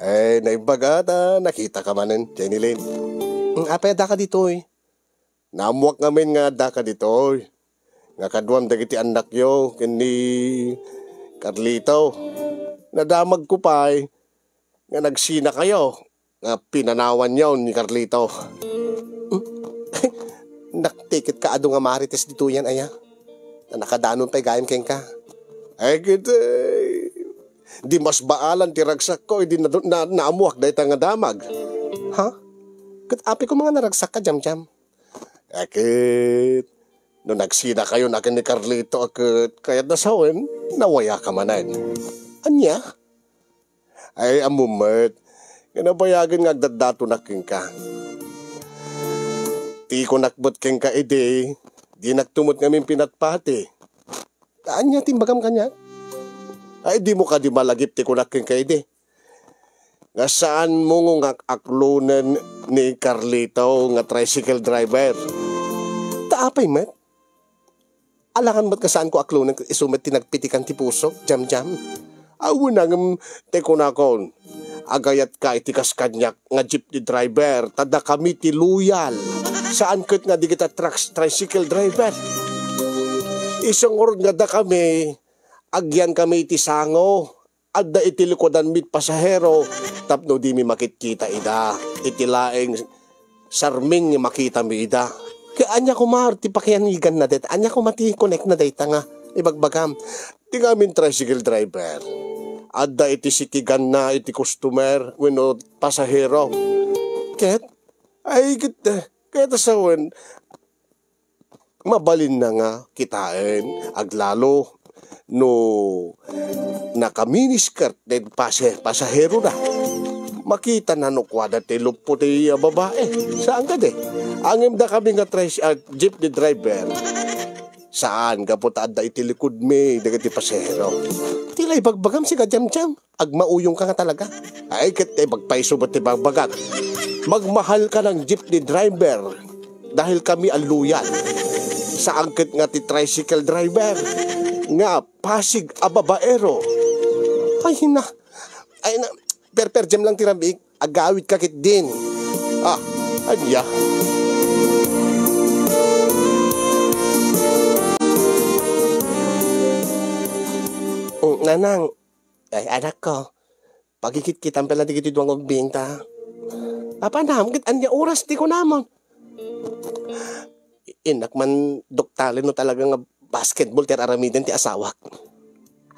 Eh, naimbag a ta nakitaka manen, Jenny Lynn. Mm, apay addaka ditoy? Naammoak ngamin nga addaka ditoy. Nga kaduam dagiti annakyo ken ni Carlito. Nadamagko pay nga nagsinakayo nga pinanawanyo ni Carlito. Naktiket ka adu nga marites ditoyen, aya? Ta nakadanon pay gayam kenka. Ay, ket, eh, di mas baalan ti ragsakko idi na, na, naammoak dayta nga damag. Ha? Ket apay koma nga naragsakka, Jamjam? Ket, no nagsinakayon a ken ni Carlito a ket kayatna sawen, nawayaka manen. Ania? Ay, ammom met, nga nabayagen nga agdaddatonak kenka. Ti kunak met kenka idi, dinakto met ngamin pinatpati. Ania ti imbagam kaniak? Ay, dimo kadi malagip ti kunak kenka idi. Nga saanmo nga ak-, aklonen ni Carlito nga tricycle driver. Ta apay met? Alangan met nga saanko aklonen ket isu met ti nagpitikan ti pusok, Jamjam. Awan ngem ti kunakon, agayatka iti kas kaniak nga jeepney driver, ta dakami ti loyal. Saan ket nga dagita trucks, tricycle driver. Isu ngarud nga dakami, agyankami iti sango. Adda iti likudanmi ti pasahero tapno dimi makitkita ida. Iti laeng sarming nga makitami ida. Ket ania koma ti pakianiganna dayta? Ania koma ti connectna dayta nga ibagbagam? Ti ngamin tricycle driver, adda iti sikiganna iti customer wenno pasahero. Ket, ay, ket, ket sawen, mabalinna nga kitaen, aglalo no naka-miniskirt ti pase-, pasaherona. Makitana no kuada ti luppo ti babae. Saan kadi? Ngem dakami nga tris-, ah, jeepney driver. Saan, gapu ta adda iti likudmi dagiti pasahero. Ti la ibagbagam, sika, Jamjam. Agmauyongka nga talaga. Ay, ket ipagpayso met ti bagbagak. Magmahalka nga jeepney driver dahil kami a loyal. Saan ket nga ti tricycle driver nga Pasig a babaero. Ay, na. Ay, na. Perperjem lang ti rabiik. Agawidka ketdin. Ah, ania? Nanang, ay, anakko, pagikitkitam pay la dagiti dua nga ubbing ta. Apanam, ket ania oras ti kunamon? Innak man duktalen no talaga nga basketball ti ar-aramiden ti asawak.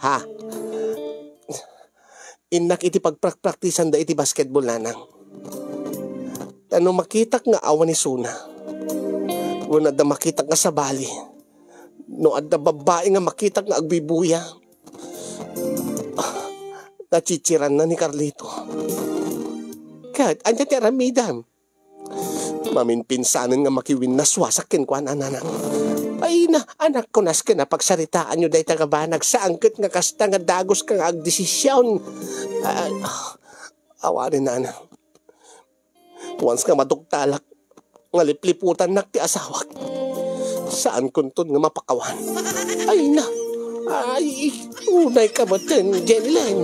Ha? Innak iti pagprakpraktisanda iti basketball, nanang. Ta no makitak nga awan isuna, wenno adda makitak nga sabali, no adda babbai nga makitak nga agbibuya, nachichiranna ni Carlito. Ket ania ti aramidem? Maminpinsanen nga makiwinnaswasak kenkuana, nanang. Ay na, anakko, nasken a pagsaritaanyo dayta nga banag, saan ket nga kasta nga dagoska nga agdesision. Ah, awanen, nanang. Once nga maduktalak, nga lipliputannak ti asawak, saankonton nga mapakawan. Ay na, ay, unay ka met, Jenny Len.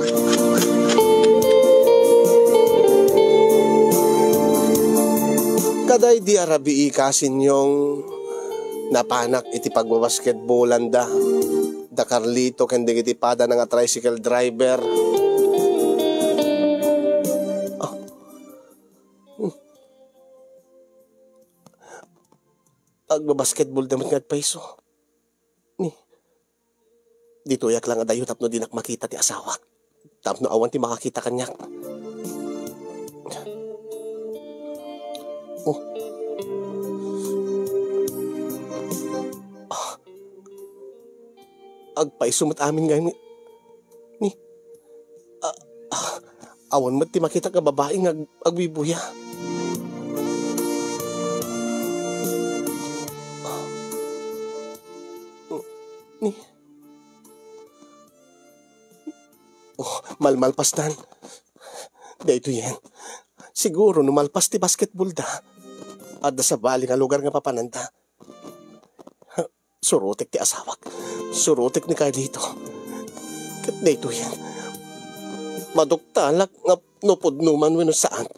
Kadaydi a rabii, kasinyong, napanak iti pagbabasketbolanda da Carlito ken dagiti padana nga tricycle driver. Ah. Hmm. Agbabasketball da met nga agpayso. Ni, ditoyak lang adayo tapno dinak makita ti asawak. Tapno awan ti makakita kaniak. Oh. Ah. Agpayso met amin nga ni, ni, ah, ah, awan met ti makita nga babai nga ag-, agbibuya. Ni, oh, malmalpasdan. Daytoyen. Siguro no malpas ti basketball da, adda sabali nga lugar nga papananda. Surotek ti asawak. Surotek ni Carlito. Ket daytoyen, maduktalak nga no pudno man wenno saan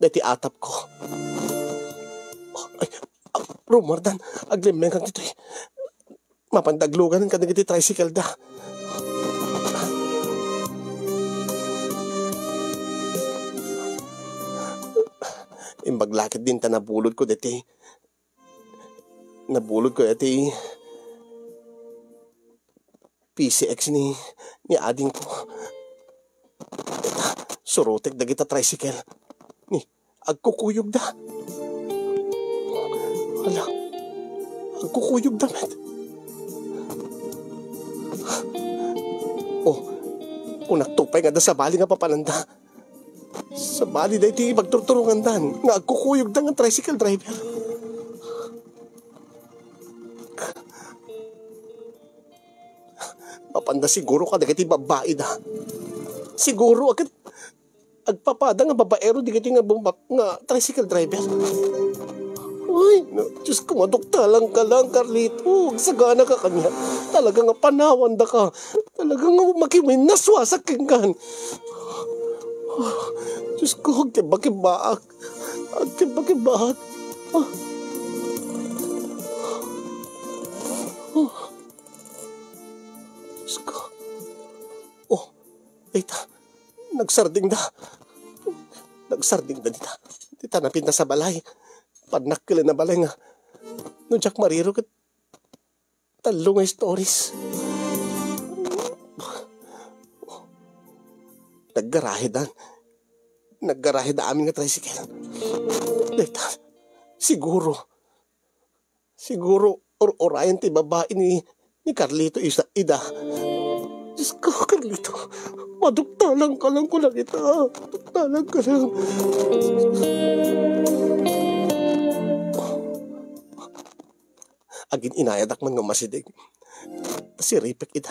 daytoy atapko. Ay, ah, rummuardan, aglemmengak ditoy. Mapanda agluganen kadagiti tricycle da. Imbag la ketdin ta nabulodko daytoy. Nabulodko daytoy P C X ni, ni adingko. Surotek dagita tricycle. Ni, agkukuyogda. Hala, agkukuyogda met. Oh, kunakto pay nga adda sabali nga papananda. Sabali daytoy pagturturongandan nga agkukuyogda nga tricycle driver. Mapanda siguro kadagiti babbai da. Siguro a ket agpapada nga babaero dagiti nga bumba-, nga tricycle driver. Ay, no, Diyos ko, maduktalan ka lang, Carlito. Agsagana ka kaniak. Talaga nga panawan da ka. Talaga nga makiwinnaswasak kenkan. Diyos ko, agkibakibak. Agkibakibak. Ah. Ah. Diyos ko. Oh, dayta. Nagsardingda. Nagsardingda dita. Dita napintas a balay. Pannakkel a balay nga no diak mariro ket tallo nga stories. Naggarahida. Naggarahida amin nga tricycle. Dayta. Siguro. Siguro, ur-urayan ti babai ni, ni Carlito isa, ida. Diyos ko, Carlito. Maduktalan ka lang ko lang ita. Maduktalan ka lang. Agin-inayadak man nga umasideg. Siripek ida.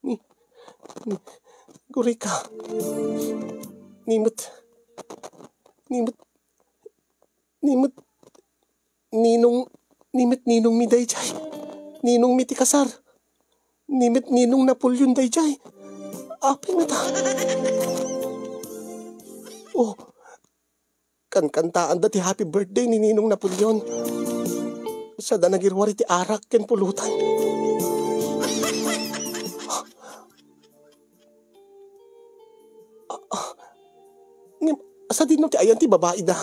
Ni, ni, Gurika. Ni met, ni met, ni met, ninong, ni met ninong mi dayjay. Ninong mi ti kasar. Ni met ninong Napoleon dayjay. Apay ngata? Oh, kankantaanda ti happy birthday ni Ninong Napoleon. Sada nagiruar iti arak ken pulutan. Ah, ah. Ngem, sadinno ti ayan ti babaida.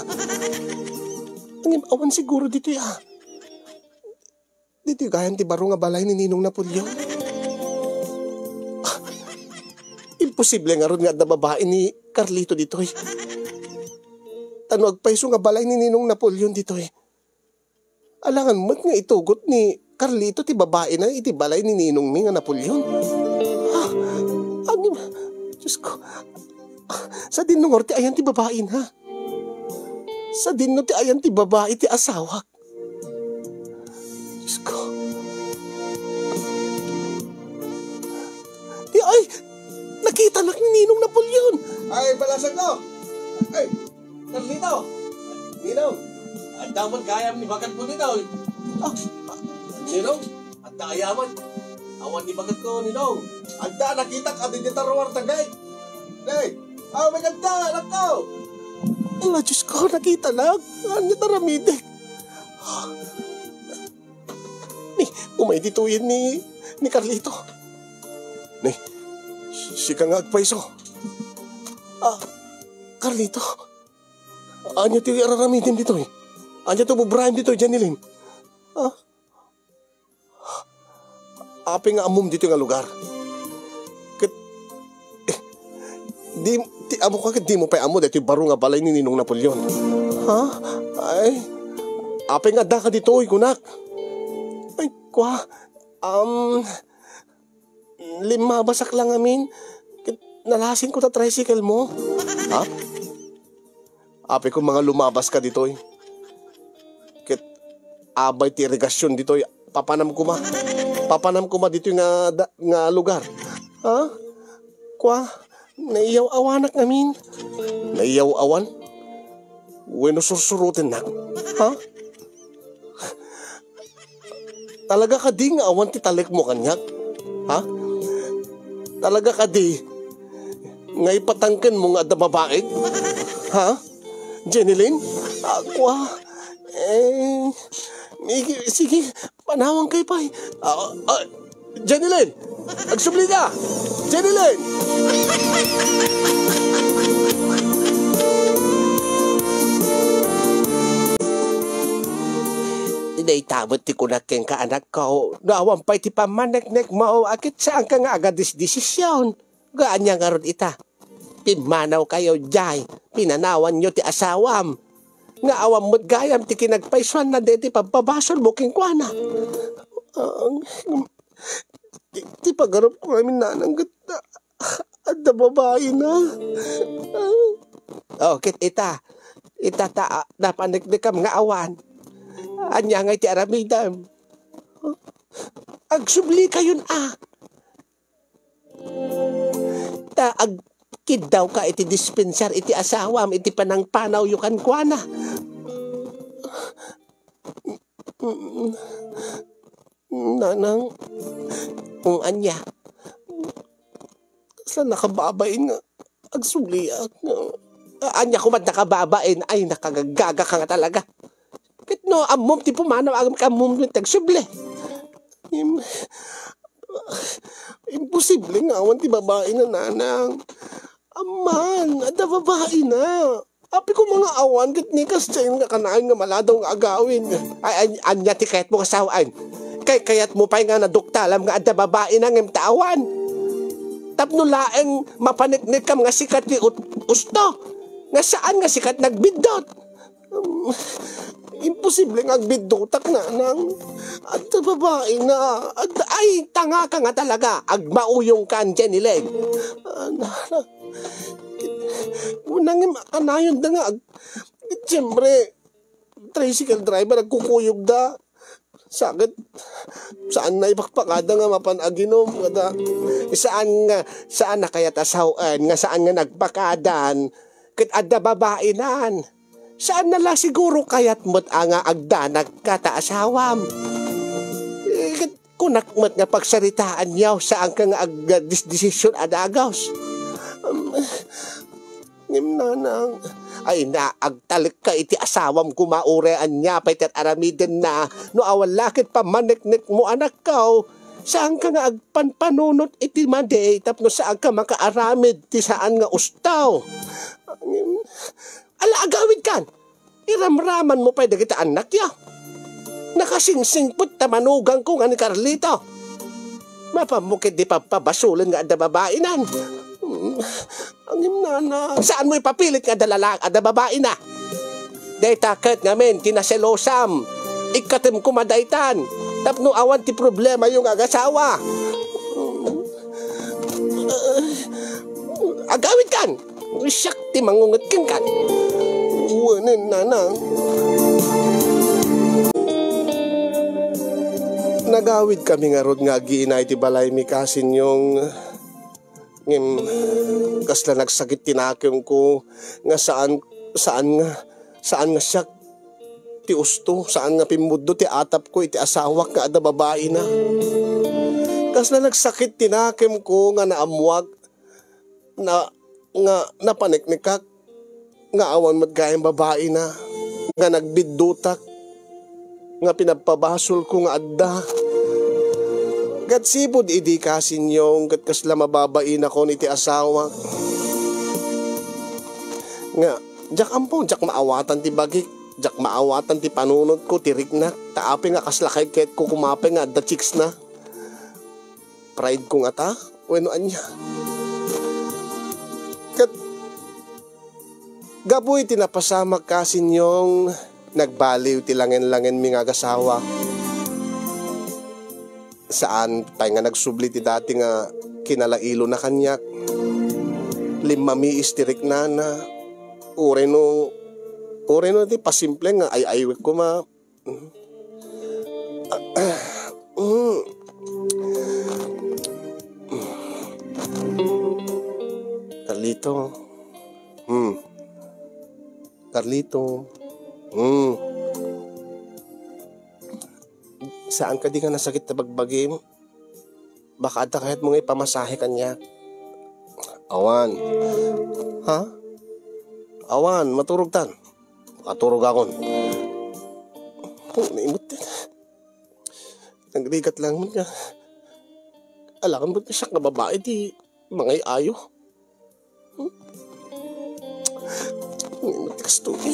Ngem, awan siguro ditoy, ah. Ditoy gayan ti baro nga balay ni Ninong Napoleon. Ah, imposible ngarud nga adda babai ni Carlito ditoy. Ta no agpayso nga balay ni Ninong Napoleon ditoy, alangan met nga itugot ni Carlito ti babaina iti balay ni ninongmi nga Napoleon. Ah, agim-, Diyos ko. Ah, sadinno ngarud ti ayan ti babaina? Sadinno ti ayan ti babai ti asawak? Diyos ko. Di, ay, nakitanak ni Ninong Napoleon. Ay, balasag ko. Ay, Carlito. Ninong, adda man gayam ni baket mo dito. Ah, Ninong, adda ayaman. Awan ni baket ko, Ninong. Adda, nakitak, adda di taruar tagay. Hey, ah, may ganda, anak ko. Ala, Diyos ko, nakitanak. Anya taramide? Ni, umay ditoyen ni, ni Carlito. Ni, sika nga agpayso. Ah, Carlito. Anya ti araramidem ditoy? Anya ti ububraem ditoy, Jenny Lynn? Ah? Apay nga ammom ditoy nga lugar? Ket, eh, di, ti, ammo ka ket di mo pay ammo daytoy baro nga balay ni Ninong Napoleon. Ha? Ay, apay nga adda ka ditoy, kunak? Ay, kwa, um, limmabasak lang amin. Ket nalasin ko ta tricycle mo. Ha? Apay ko nga lumabas ka ditoy. Ket abay ti irigasion ditoy. Papanam koma. Papanam koma ditoy nga da-, nga lugar. Ha? Kwa, naiyaw-awanak ngamin. Naiyaw-awan? Wenno sursurotennak? Ha? Talaga kadi nga awan ti talekmo kaniak? Ha? Talaga kadi nga ipatangkenmo nga adda babaik? Ha? Jenny Lynn? Akwa? Eh, sige, sige, panawankayo pay. Ah, ah, Jenny Lynn! Agsubli ka! Jenny Lynn! Dayta met ti kunak kenka, anakko, no awan pay ti pammaneknekmo, a ket saanka nga agadisdesision. Ania ngarud ita? Pimmanawkayo diay, pinanawanyo ti asawam. Nga awan met gayam ti kinagpaysuanna daytoy pabpabasolmo kenkuana. Ah, ti, ti pagarupko ngamin, nanang, ket adda babaina. Oh, ket ita, ita ta, napaneknekam nga awan. Ania ngay ti aramidem? Agsublikayon a. Ta agkiddawka iti dispenser iti asawam iti panangpanawyo kenkuana. Nanang, um, ania? Kasla nakababain nga agsubliak. Ania koma nakababain? Ay, nakagagagaka nga talaga. Ket no ammom ti pumanaw, ammom ti agsubli. Im-, imposible nga awan ti babaina, nanang. Amman, adda babaina. Apay koma nga awan ket ni kasdiay nga kanayon nga maladaw nga agawid. Ay, ay, ania ti kayatmo nga sawen? Kay, kayatmo pay nga naduktalam nga adda babaina ngem ta awan? Tapno laeng mapaneknekkam nga sikat ti ut-, usto, nga saan nga sikat nagbiddut. Um, imposible nga agbiddutak, nanang. Adda babaina. Adda, ay, tangaka nga talaga. Agmauyongkan, Jenny Lynn. Ah, nanang. Kunam nga makanayonda nga ag-, siyempre, tricycle driver, agkukuyogda. Sakit. Saanna ipakpakada nga mapan aginom, kada, saan nga, saan na kayat a sawen, nga saan nga nagpakadan, ket adda babainan. Saanna la siguro kayat met a nga agdanag ka ta asawam. Eh, ket kunak met nga pagsaritaanyo, saanka nga agdesdesisyon a dagus. Um, ngem, nanang, Ay na, agtalekka iti asawam koma uray ania pay ti ar-aramidenna. No awan la ket pammaneknekmo, anakko, saanka nga agpanpanunot iti madi tapno saanka makaaramid ti saan nga usto. Ala, agawidkan! Iramramanmo pay dagiti annakyo. Nakasingsingpet ta manugangko nga ni Carlito. Mapanmo ketdi pabpabasulen nga adda babaina. Hmm, angim, nana. Saanmo ipapilit nga adda lala-, adda babaina? Dayta ket ngamin ti naselosam. Ikkatem koma daytan. Tapno awan ti problemayo nga agasawa. Hmm. Agawidkan! Siak ti mangunget kenka. Wen, nana. Nagawidkami ngarud nga agina iti balaymi, Kasinyong. Ngem kasla nagsakit ti nakemko nga saan, saan nga, saan nga siak ti usto, saan nga pimmudno ti atapko iti asawak nga adda babaina. Kasla nagsakit ti nakemko nga naammoak na, nga napaneknekak, nga awan met gayam babaina, nga nagbiddutak, nga pinabpabasolko nga adda. Ket sipud idi, Kasinyong, ket kasla mababainakon iti asawak. Nga, diak ammo, diak maawatan ti bagik, diak maawatan ti panunotko, ti riknak, ta apay nga kasla kaykayatko koma pay nga adda chicksna. Pride ko ngata? Wenno ania? Ket gapu iti napasamak, Kasinyong, nagbaliw ti langen-langenmi nga agasawa. Saan pay nga nagsubli ti dati nga kinalailona kaniak. Limmamiis ti riknana. Uray no, uray no ti pasimple nga ay-aywek koma. Mm. Carlito. Hmm. Carlito. Hmm. Saan kadi nga nasakit ta bagbagim? Baka adda kayatmo nga ipamasahe kaniak? Awan. Ha? Awan, maturogtan. Makaturogakon. Oh, naimut. Nagrigat lang met nga. Alakan met nga siak nga babai ti mangay-ayo. Hmm? Naimut kastoy.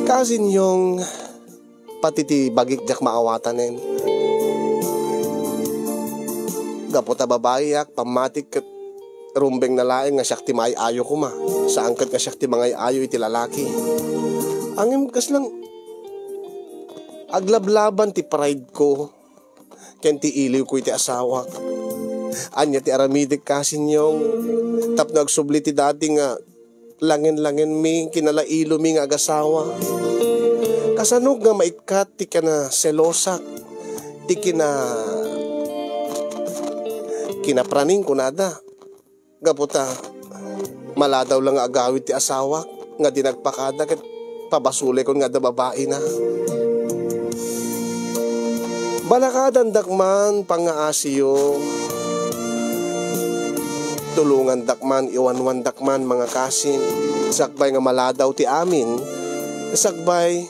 Kasinyong, pati ti bagik diak maawatanen. Gapu ta babaiak, pammatik ket rumbengna laeng nga siak ti maay-ayo koma. Saan ket nga siak ti mangay-ayo iti lalaki. Ngem kasla aglablaban ti pride ko ken ti iliwko iti asawak. Ania ti aramidek, Kasinyong, tapno agsubli ti dati nga langen-langenmi, kinalailomi nga agasawa. Kasano nga maikkat ti kinaselosak, ti kina-, kinapraning kunada? Gapu ta, maladaw la nga agawid ti asawak nga di nagpakada ket pabasolekon nga adda babaina. Balakadandak man, pangngaasiyo. Tulongandak man, iwanwandak man, mga kasin. Sakbay nga maladaw ti amin, sakbay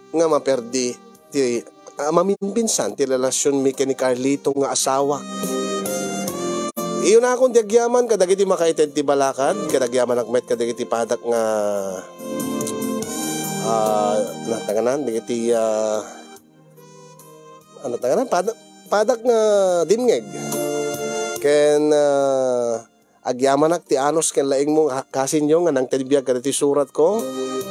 nga maperdi ti, ah, maminpinsan ti relasionmi ken ni Carlito nga asawa. Iyunakon ti agyaman kadagiti makaited ti balakad, ket agyamanak met kadagiti padak nga, ah, ano ta nganan, dagiti, ah, ano ta nganan, padak, padak nga dimngeg. Ken, ah, agyamanak ti anus ken laingmo nga Kasinyong nga nangted biag kadagiti suratko.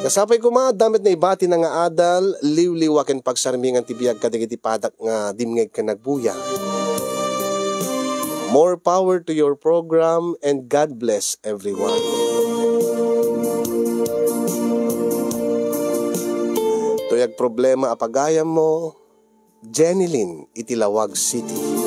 Kasapay koma, adda met naibatina nga adal, liwliwa ken pagsarmingan ti biag kadagiti padak nga dimngeg ken nagbuya. More power to your program and God bless everyone. Tuyag problema a pagayammo, Jenny Lynn iti Laoag City.